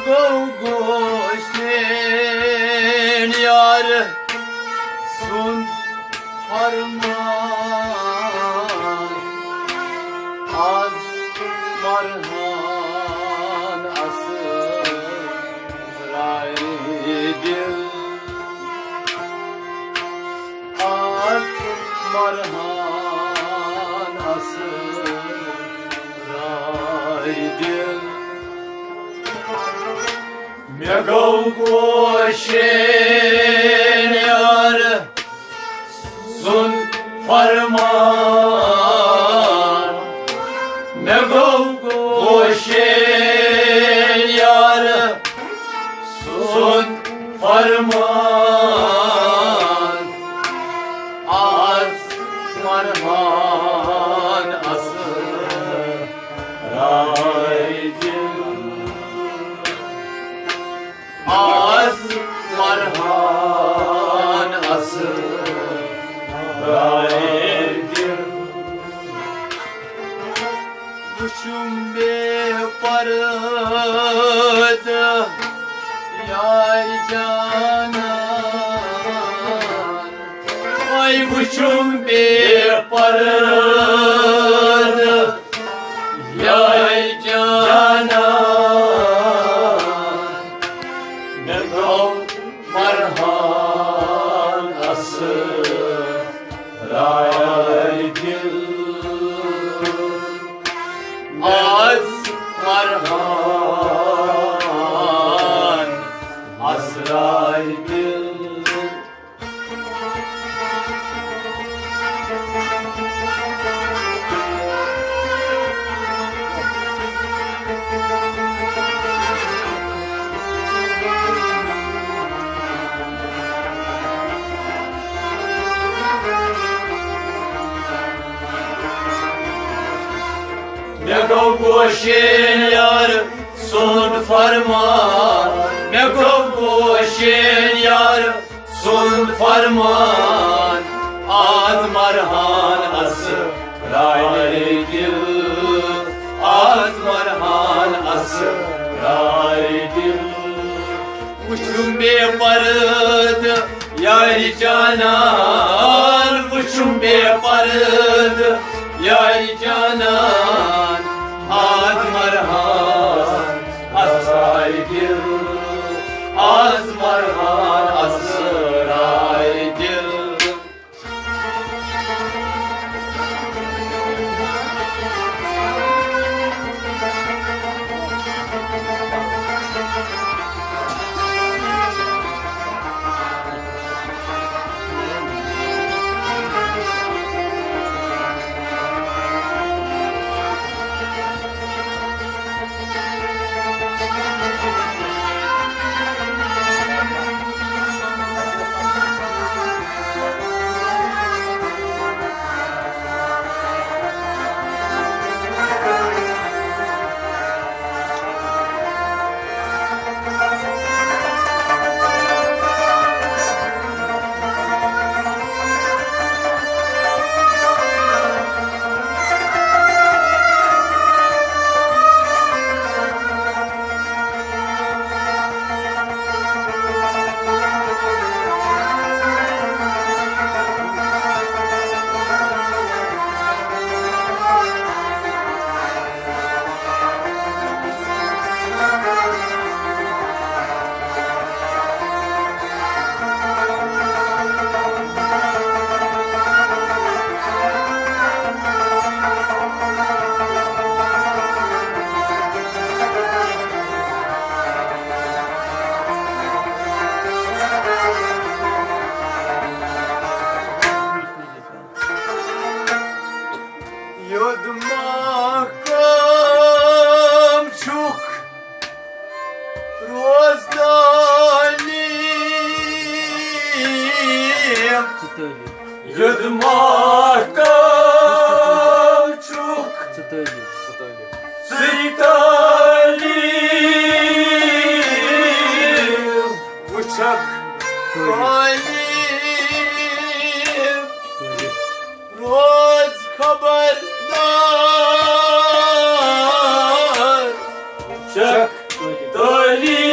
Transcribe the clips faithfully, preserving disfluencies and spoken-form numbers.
گوشین یار سُنٛد فرمان، آز مرہان اصل رائے دل۔ آز مرہان اصل رائے دل۔ مےٚ گوٚو گوشین یار سُنٛد فرمان، مےٚ گوٚو گوشین یار سُنٛد فرمان، آز مرہان اصل رائے دل۔ آز مرہان اصل رائے دل۔ وُچھُم بے پردٕ یار جانان، وۄنۍ وُچھُم بے پردٕ یار جانان، مےٚ گوٚو مرہان اصل رائے دل۔ آز مرہان اصل رائے دل۔ مےٚ گوٚو گوشین یار سُنٛد فرمان، مےٚ گوٚو گوشین یار سُنٛد فرمان، آز مرہان اصل رائے دل، آز مرہان اصل رائے دل۔ وُچھُم بے پردٕ یار جانان، وُچھُم بے پردٕ یار جانان، آز مرہان اصل رائے دل، آز مرہان اصل رائے دل۔ یوٚد محکم چھُکھ روز تعلیٖم۔ یوٚد محکم چھُکھ ژٕ تعلیٖم۔ وٕچھکھ تعلیٖم۔ روز خبردار۔ وٕچھکھ تعلیٖم۔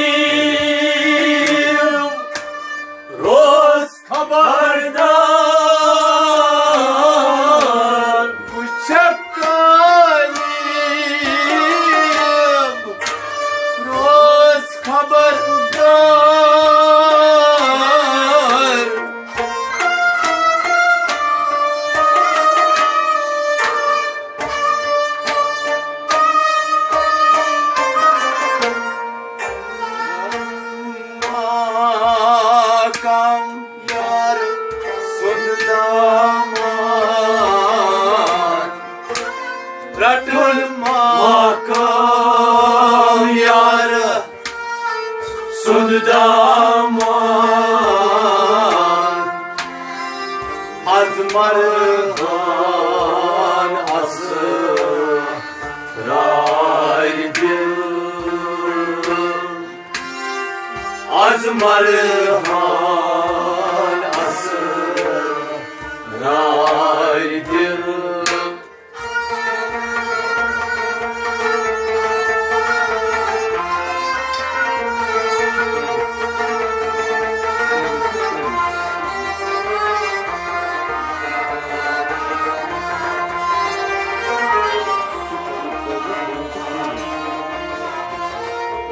مرہان اسرار دل۔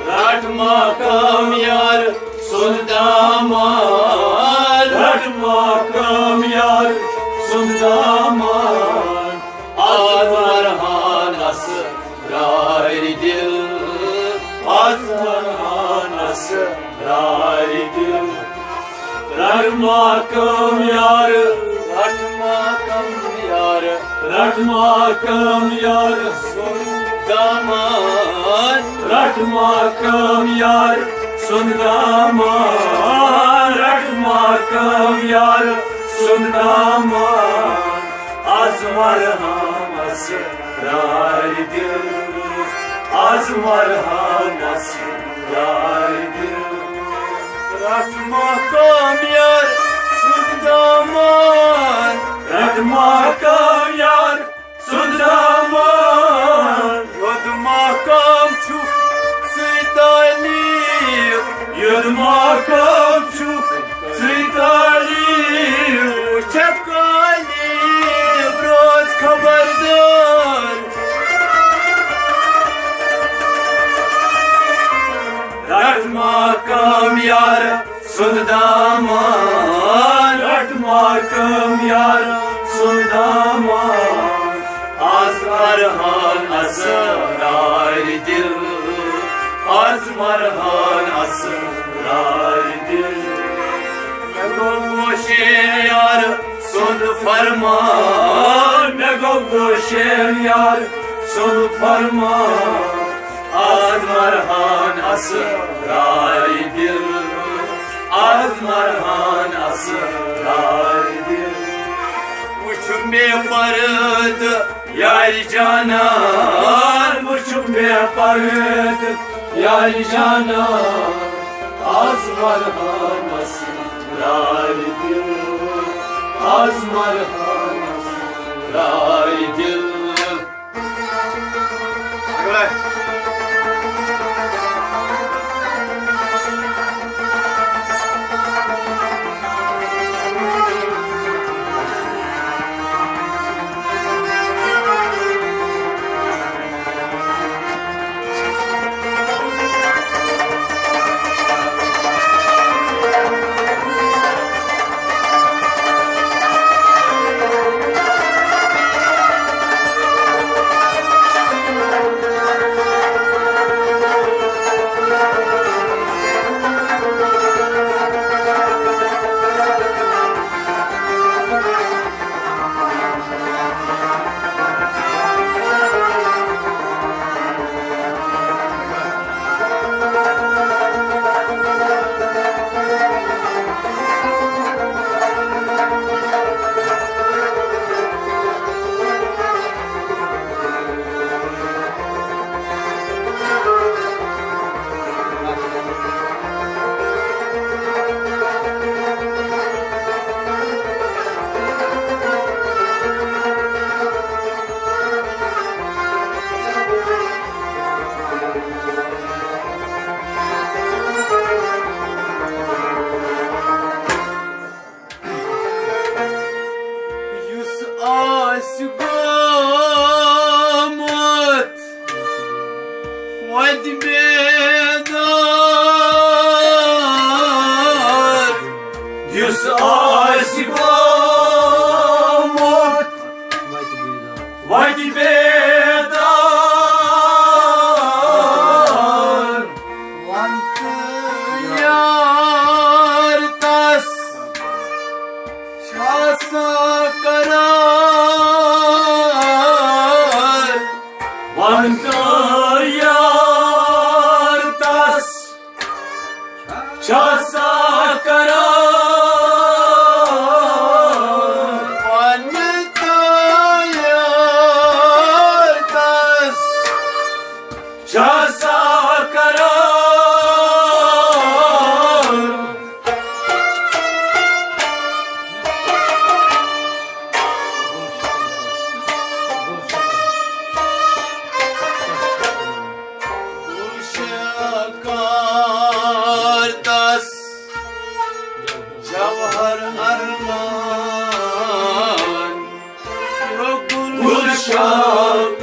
رٹ مقام یار سُنٛد دامان، رٹ مقام یار سُنٛد دامان۔ آز مرہان اسرار دل، آز مرہان اسرار دل۔ رٹ مقام یار، رٹ مقام یار، رٹ مقام یار سُنٛد دامان، رٹ مقام یار سُنٛد دامان، رٹ مقام یار سُنٛد دامان۔ آز مرہان اسرار دل، آز مرہان اسرار دل۔ رٹ مقام یار سُنٛد دامان، رٹ مقام یار سُنٛد دامان۔ یوٚد مقام چھُ سُے تعلیٖم، یوٚد مقام چھُ سُے تعلیٖم۔ وٕچھکھ کالیٖب روز خبردار۔ رٹ مقام یار سُنٛد دامان، رٹ مقام یار سُنٛد دامان۔ آز مرہان اسرار دل، آز مرہان اسرار دل۔ مےٚ گوٚو گوشین یار سُنٛد فرمان، مےٚ گوٚو گوشین یار سُنٛد فرمان۔ آز مرہان اسرار دل، آز مرہان اسرار دل۔ وٕچھ مےٚ پرد یارِ جانان، وٕچھ مےٚ پرد یارِ جانان۔ آز مرہان اسرار دل، آز مرہان اسرار دل۔ یُس آسہِ گوٚمُت وتہِ بیدار، یُس آسہِ گوٚمُت وتہِ بیدار، ون تہٕ یار تس چھا سا قرار، ون تہٕ یار تس چھا سا قرار۔ شکر تس جوہر ارمان، گل شکر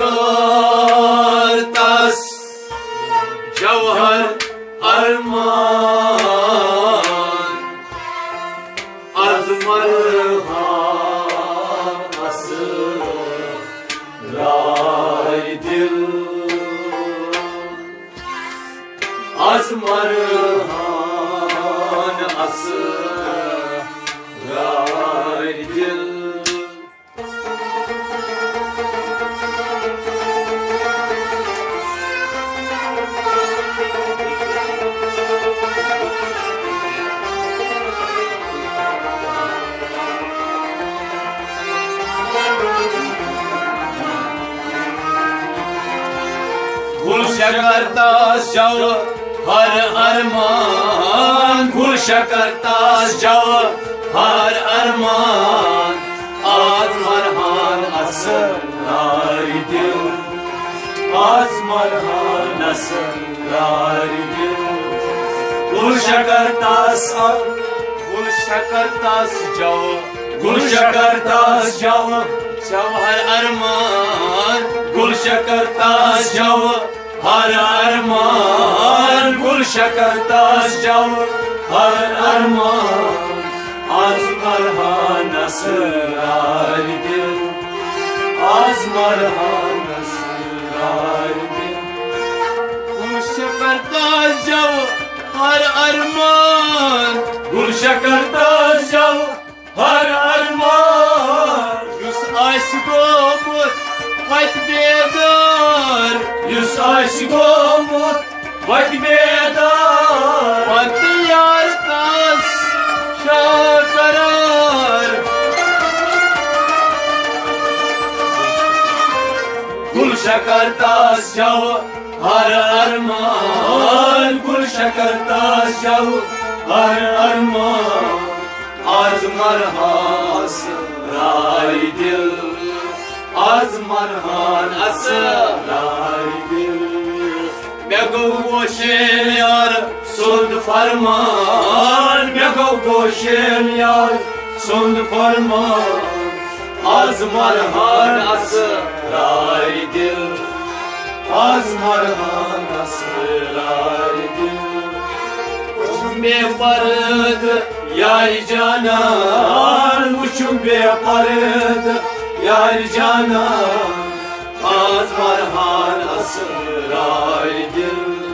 تس جوہر ارمان، از مرہان اسرار دل، از مرہان اسرار دل۔ گل شکر تاس جوہر ارمان، گل شکر تاس جوہر ارمان، از مرہان اسرار دل، از مرہان اسرار دل۔ گل شکر تاس، گل شکر تاس جو، گل شکر تاس جو، جوہر ارمان، گل شکر تاس جو۔ ہر ارمان گل شکر تاس جو، ہر ارمان۔ از مرہان اسرار دل، از مرہان اسرار دل۔ گل شکر تاس جو، ہر ارمان۔ گل شکر تاس جو، ہر ارمان۔ یُس آسہِ گوٚمُت وتہِ بیدار، یُس آسہِ گوٚمُت وتہِ بیدار، پتہٕ یار تس شاہ قرار۔ گل شکر تاس جو ہر ارمان، گل شکر تاس جو ہر ارمان۔ از مرہان اسرار دل، از مرہان اسرار دل۔ مےٚ گوٚو گوشین یار سُنٛد فرمان، مےٚ گوٚو گوشین یار سُنٛد فرمان۔ از مرہان اسرار دل، از مرہان اسرار دل۔ وُچھُم بے پردٕ یارِ جانان، وُچھُم بے پردٕ یارِ جانان۔ از مرہان اسرار دل،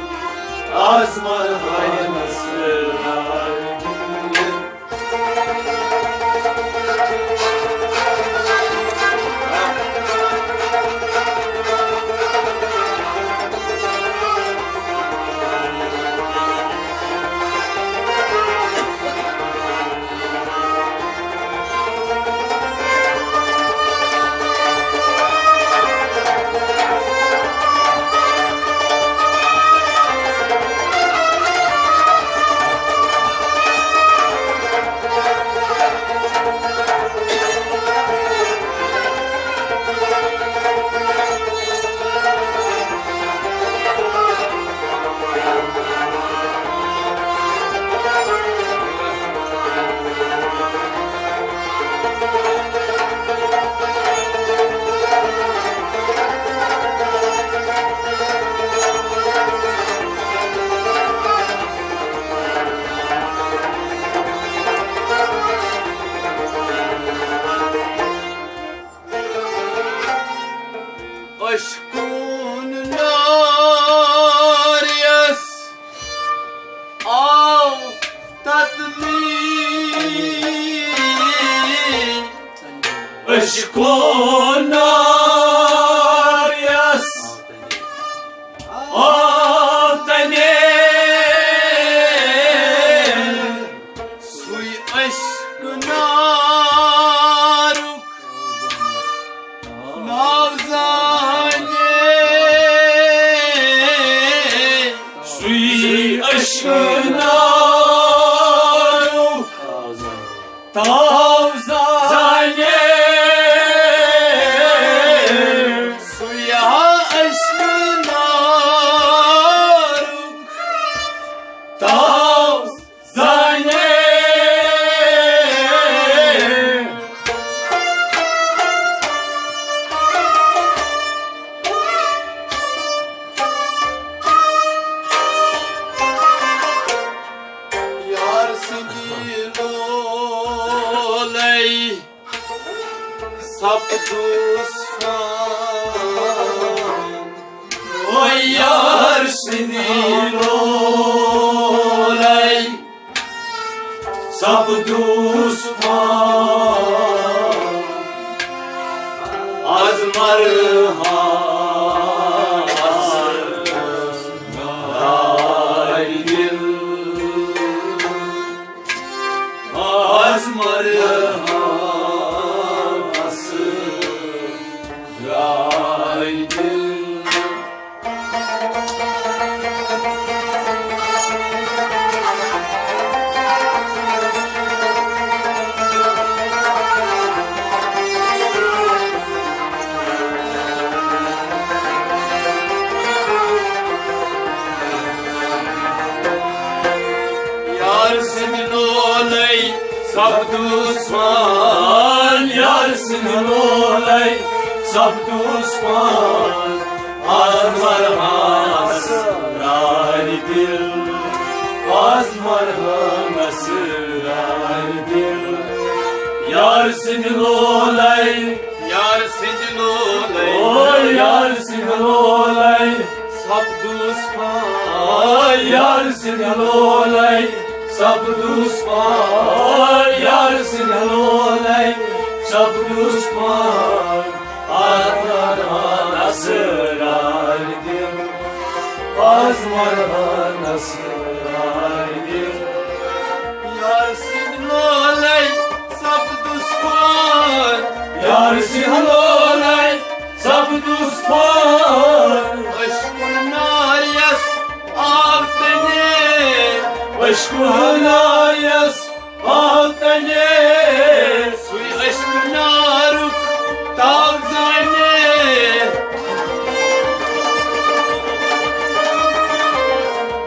از مرہان اسرار دل۔ عشقن نار یس آو تتنی۔ عشقن نار یس آو تنے۔ سُے عشق نارُک ناو زانے۔ سُے عشق نارُک تاو زانے۔ سُے ہا عشق نارُک دوستان، وۄنۍ یار سٕنٛدی لولے سپدوس پان، از مرہان دل، از مرہان دل۔ یار سٕنٛدِ لولے سپدوس پان، یار سٕنٛدِ لولے سپدوس پان۔ از مرہان اسرارِ دل، از مرہان اسرارِ دل۔ یار سٕنٛدِ لولے، یار سٕنٛدِ لولے، او یار سٕنٛدِ لولے سپدوس پان، یار سٕنٛدِ لولے سپدوس پان، یار سٕنٛدِ لولے سپدوس پان۔ از مرہان اسرارِ دل، از مرہان اسرارِ دل۔ یار سٕنٛدِ لولے سپدوس پان، یار سٕنٛدِ لولے سپدوس پان۔ عشقُک نار یس آو تنے، عشقُک نار یس آو تنے۔ سُے عشقُک نارُک تاو زانے۔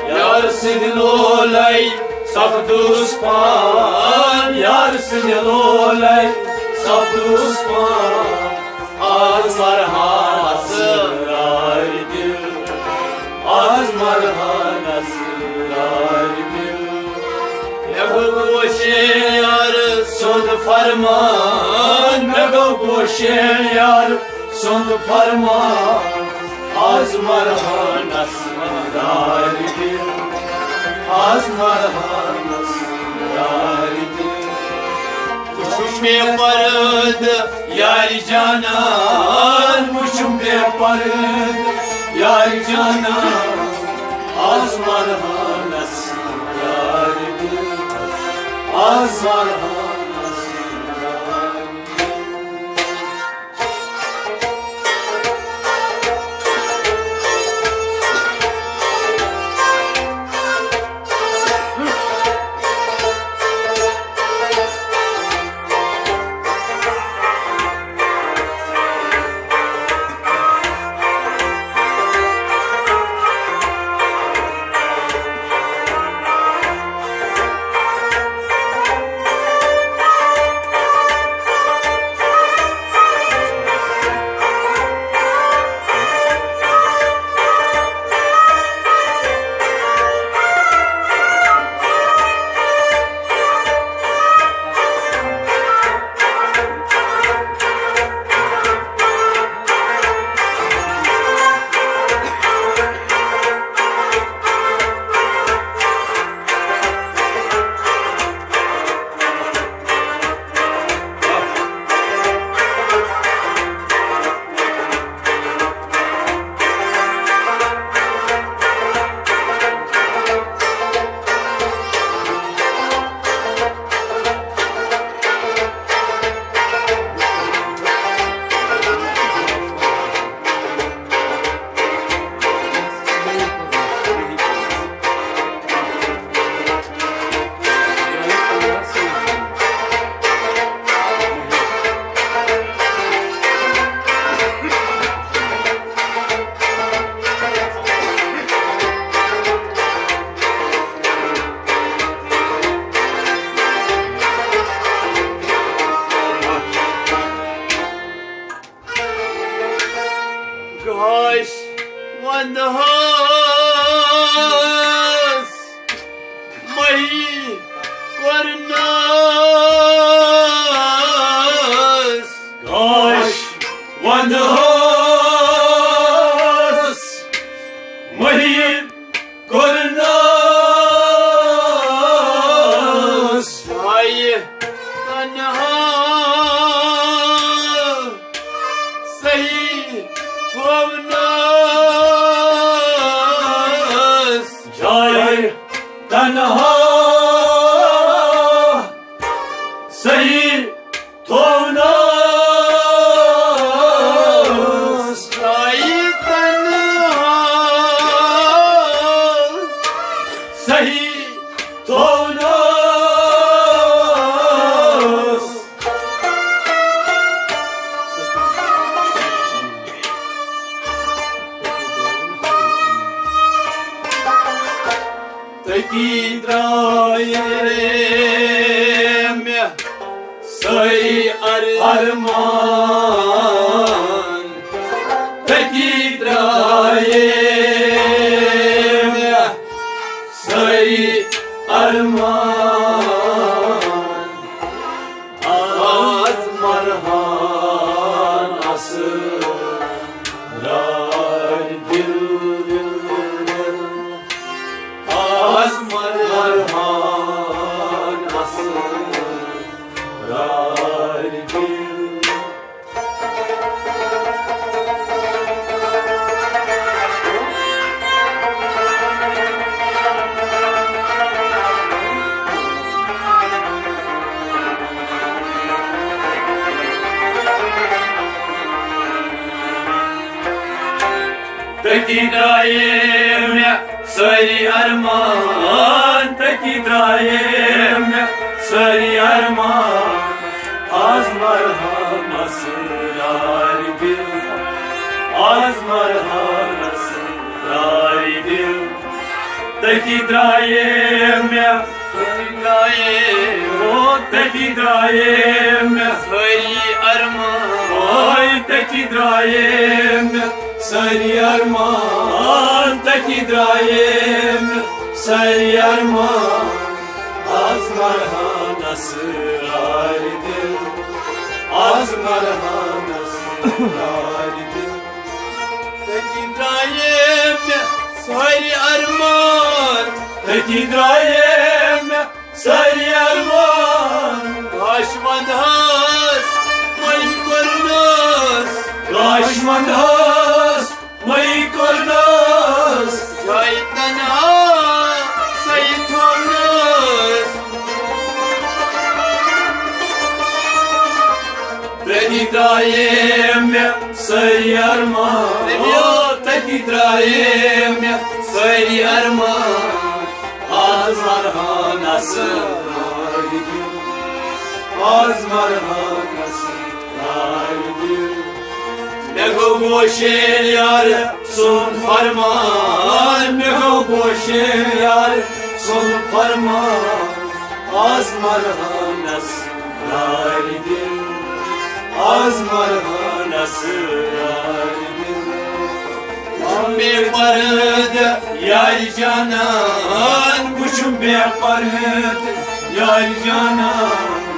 یار سٕنٛدِ لولے سپدوس پان، یار سٕنٛدِ لولے سپدوس پان۔ از مرہان اسرارِ دل، از مرہان اسرارِ دل۔ مےٚ گوٚو گوشے یار سُنٛد فرمان، مےٚ گوٚو گوشے یار سُنٛد فرمان۔ از مرہان اسرارِ دل، از مرہان اسرارِ دل۔ وُچھُم بے پردٕ یارِ جانان، وُچھُم بے پردٕ یارِ جانان۔ از مرہان اسرارِ دل، از مرہان اسرارِ دل۔ کوٚرنَس۔ جایہِ تنہا صحیح تھوونَس۔ جایہِ تنہا صحیح تھوونَس۔ جایہِ تنہا صحیح تھوونَس۔ تٔتی درٛایے مےٚ سٲری ارمان، تٔتی درٛایے مےٚ سٲری ارمان۔ آز مرہان اسرار دل، آز مرہان اسرار دل۔ تٔتی درٛایے مےٚ سٲری ارمان، تٔتی درٛایے مےٚ سٲری ارمان۔ آز مرہان اسرار دل، آز مرہان اسرار دل۔ تٔتی درٛایے مےٚ، تٔتی درٛایے، او، تٔتی درٛایے مےٚ سٲری ارمان۔ اوے، تٔتی درٛایے مےٚ سٲری ارمان، تٔتی درٛایے مےٚ سٲری ارمان۔ آز مرہان اسرار دل، آز مرہان اسرار دل۔ تٔتی درٛایے مےٚ سٲری ارمان، تٔتی درٛایے مےٚ سٲری ارمان۔ گاش ونٛدہس مے کوٚرنس، گاش ونٛدہس مے کوٚرنس۔ جایہِ تنہا سہی تھوونس۔ تٔتی درٛایے مےٚ سٲری ارمان، او، تٔتی درٛایے مےٚ سٲری ارمان۔ آز مرہان اسرار دل، آز مرہان اسرار دل۔ مےٚ گوٚو گوشے یار سُنٛد فرمان، مےٚ گوٚو گوشے یار سُنٛد فرمان۔ آز مرہان اسرار دل، آز مرہان اسرار دل۔ وُچھُم بے پردٕ یارِ جانان، وُچھُم بے پردٕ یارِ جانان۔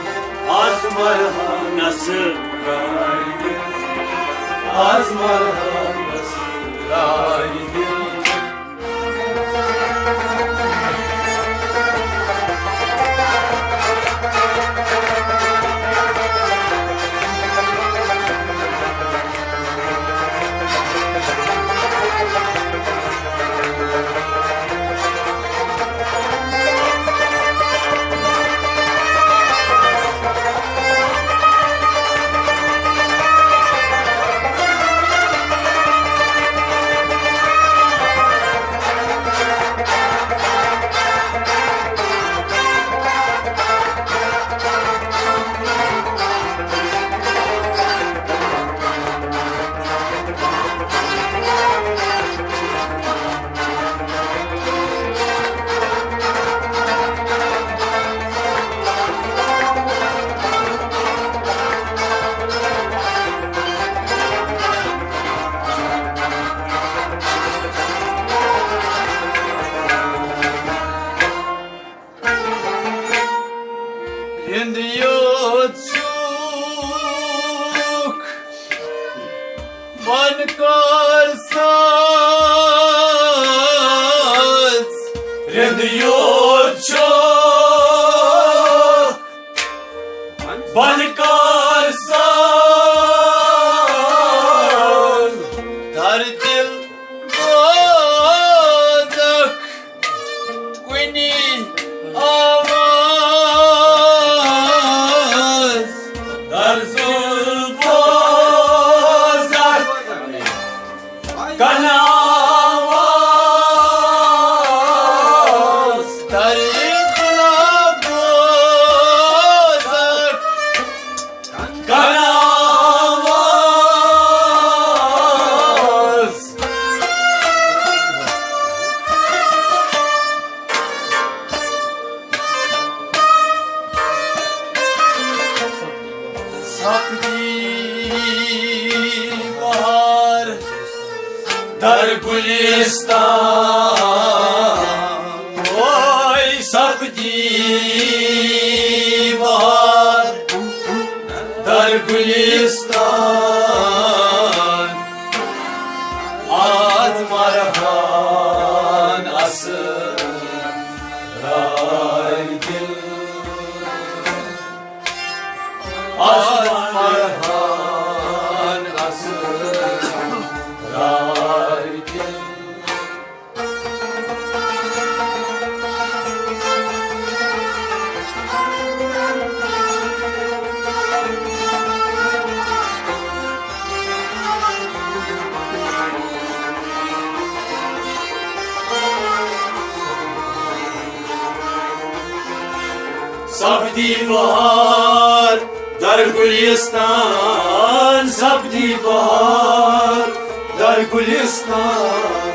آز مرہان اسرار دل، آز مرہان اسرار دل۔ سپدی بہار در گلستان، سپدی بہار در گلستان۔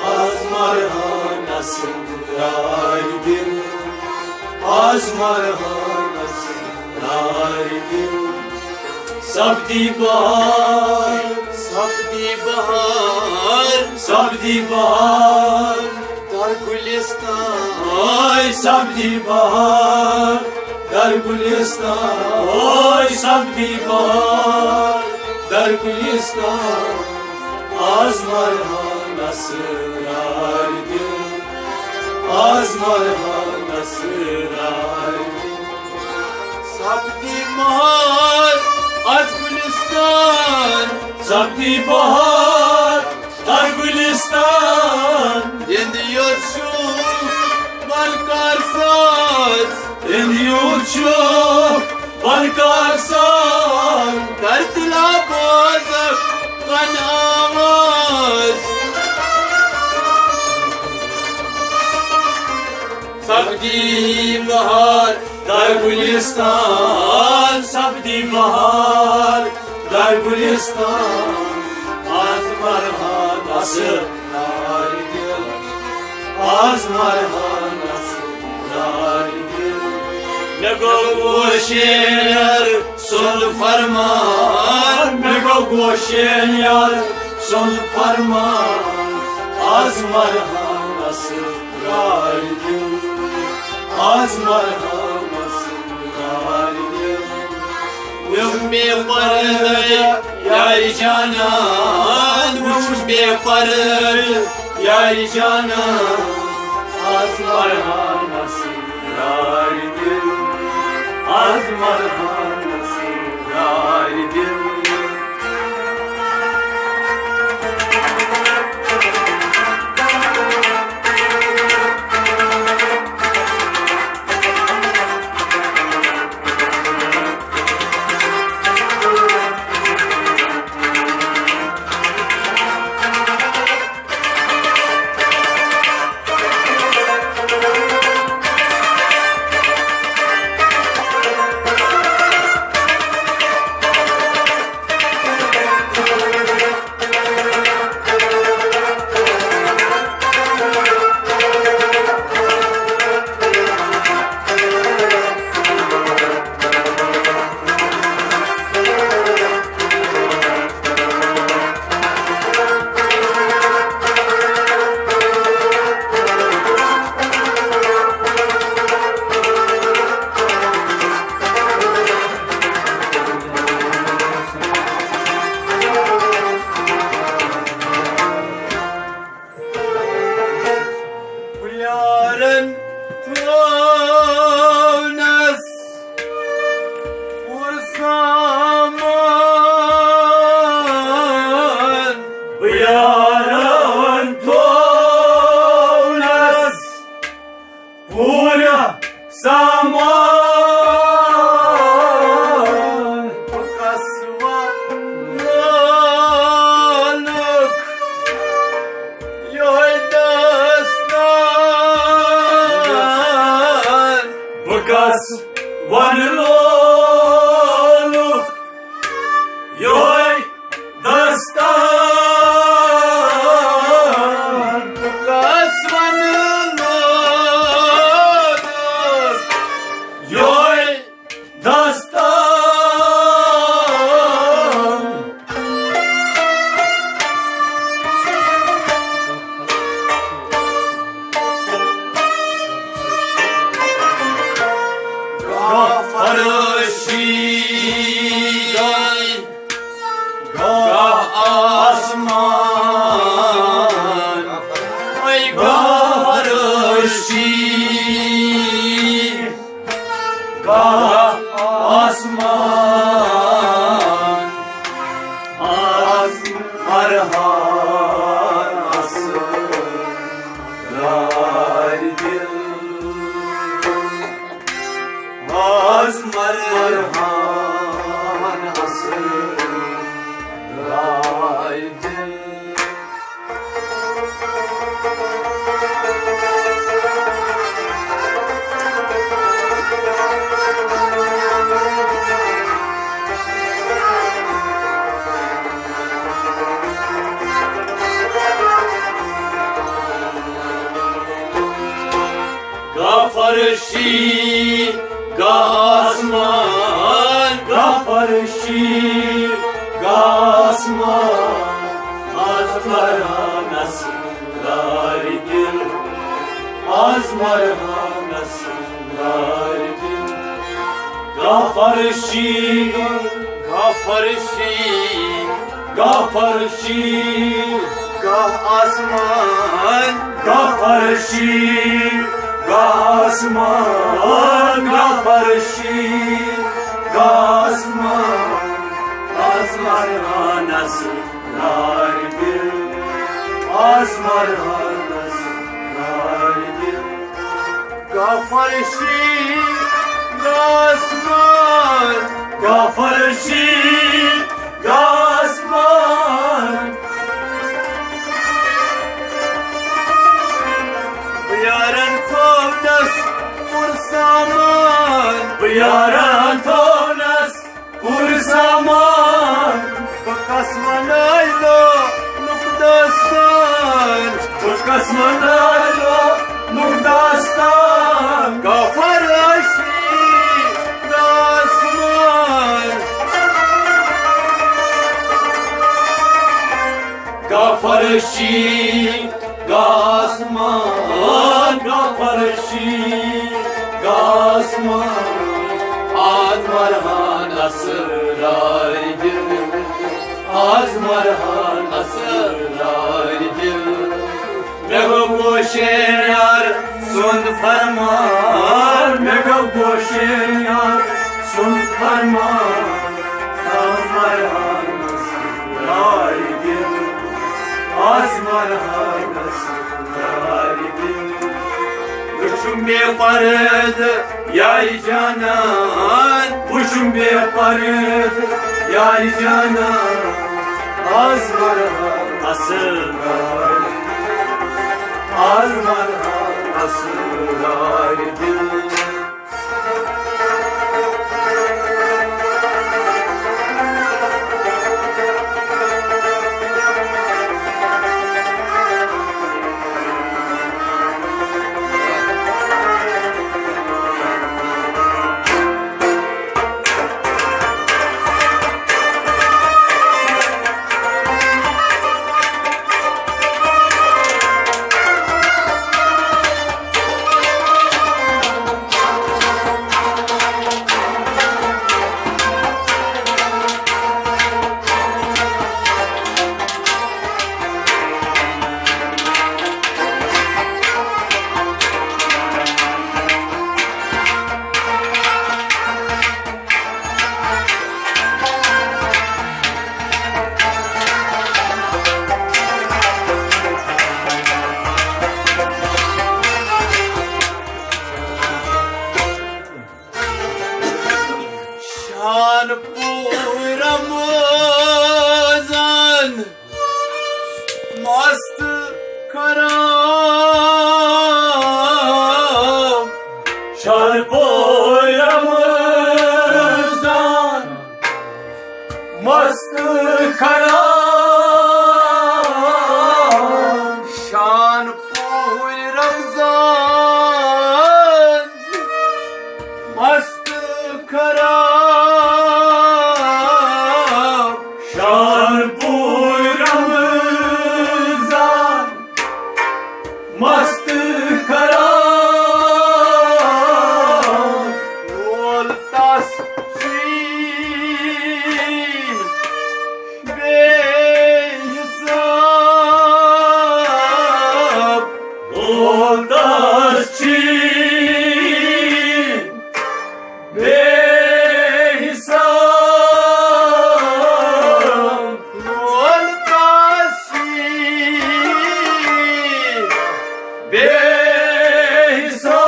آز مرہانس درٛاے دِل، آز مرہانس درٛاے دِل۔ سپدی بہار، سپدی بہار، سپدی بہار در گلستان۔ آے سپدی بہار در گلستان، آے سپدی بہار در گلستان۔ آز مرہانس درٛاے دِل، آز مرہانس درٛاے دِل۔ سپدی بہار از گلستان، سپدی بہار در گلستان۔ یِہُنٛد یوت چھُ بنکار ساز، یِہُنٛد یوت چھُ بنکار ساز۔ کر تلا بوزکھ کن آواز۔ سپدی بہار در گلستان، سپدی بہار در گلستان۔ آز مرہانس درٛاے دِل، آز مرہانس درٛاے دِل۔ مےٚ گوٚو گوشین یار سُنٛد فرمان، مےٚ گوٚو گوشین یار سُنٛد فرمان۔ آز مرہانس درٛاے دِل، آز مرہانس درٛاے دِل۔ وُچھ مےٚ پردے یارِ جانان، وُچھ مےٚ پردے یارِ جانان۔ آز مرہانس درٛاے دِل، آز مرہانس درٛاے دِل۔ یارن تھوونس پُر سامان۔ یارن تھوونس پوٗرٕ سامان۔ بہٕ کَس وَنُکھ یِہوٚے داستان۔ بہٕ کَس وَنُکھ یِہوٚے داستان۔ بہٕ کَس وَنہٕ لولُک فرشی گاسمان، گا فرشی گاسمان، آز مرہانس لارِ دل، آز مرہانس لارِ دل۔ گا فرشی، گا فرشی، گا فرشی، گا آسمان، گا فرشی، گا آسمان، گا فرشی، گا آسمان، آز مرہانس لارِ دل، آز مرہانس لارِ دل۔ گا فرشی، گا آسمان، گا فرشی، گا آسمان۔ بہٕ یارن تھوونس پُرسامان، بہٕ یارن تھوونس پُرسامان۔ بہٕ کس ونہٕ لولُک داستان، بہٕ کس ونہٕ لولُک داستان۔ گا فرشی، گا آسمان، گا فرشی، گا آسمان، گا فرشی، گا آسمان۔ آز مرہانس لارِ دل، آز مرہانس لارِ دل۔ مےٚ گوٚو گوشین یار سُنٛد فرمان، مےٚ گوٚو گوشین یار سُنٛد فرمان۔ آز مرہانس لارِ دل، آز مرہانس لارِ دل۔ وٕچھُم بے پردٕ یارِ جانان، وٕچھُم بے پردٕ یارِ جانان۔ آز مرہانس لارِ، آز مرہانس لارِ دل۔ شان پوٗر رمضان مست خراب، شان پوٗر رمضان مست خراب، شان پوٗر رمضان مست خراب، شان پوٗر رمضان مست خراب۔ وول تس چین بے حساب، وول تس چین بے حساب، وول تس چین بے حساب۔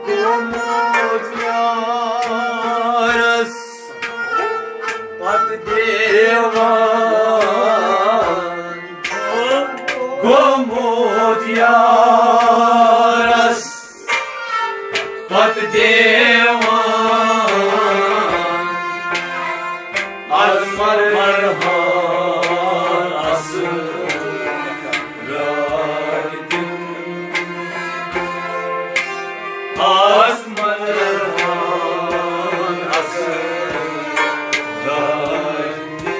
گوٚمُت یارس پتہٕ دیوان، گوٚمُت یارس پتہٕ دیوان۔ مرہان اسرار دل، آز مرہان اسرار دل۔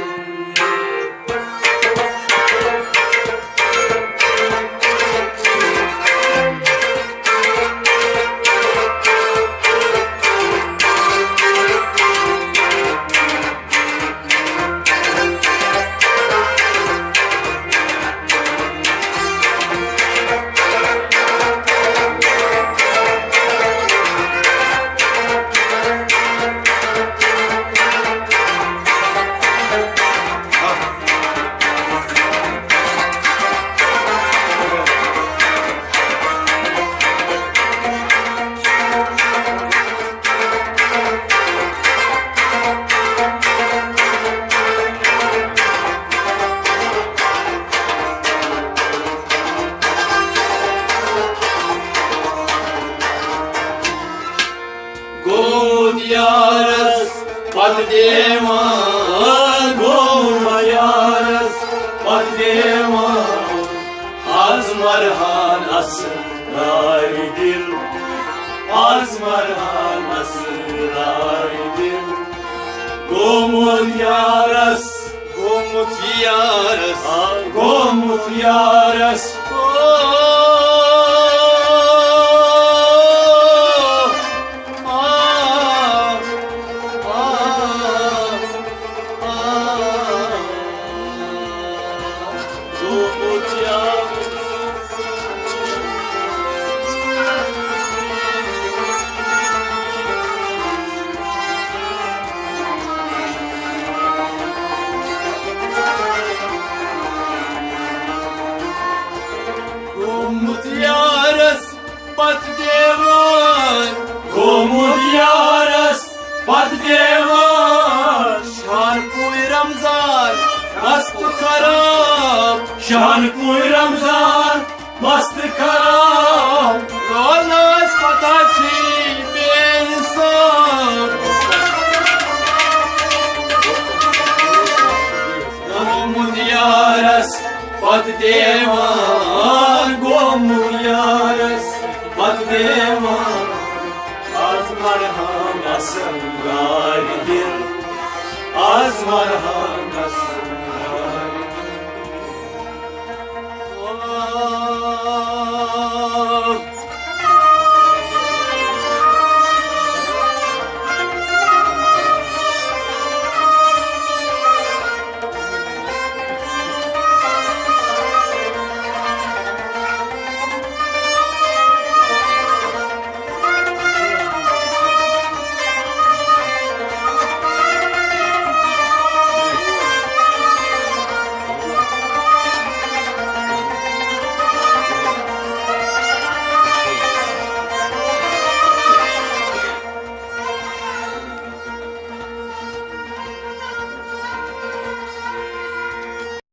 گوٚمُت یارس پتہٕ دیوان، گوٚمُت یارس پتہٕ دیوان، آز مرہان اسرار دل، آز مرہان اسرار دل۔ گوٚمُت یارس، گوٚمُت یارس، آ، گوٚمُت یارس۔ او، آ، آ، آ۔ گوٚمُت یارس۔ گوٚمُت یارس پتہٕ دیوان، گوٚمُت یارس پتہٕ دیوان۔ شہر پوٗرۍ رمضان مست خراب، شہر پوٗرۍ رمضان مست خراب۔ رونس پتہ چھی بے حساب۔ گوٚمُت یارس پتہٕ دیوان، گوٚمُت یارس پتہٕ دیوان۔ آز مرہان اسرار دل، آز مرہان اسرار۔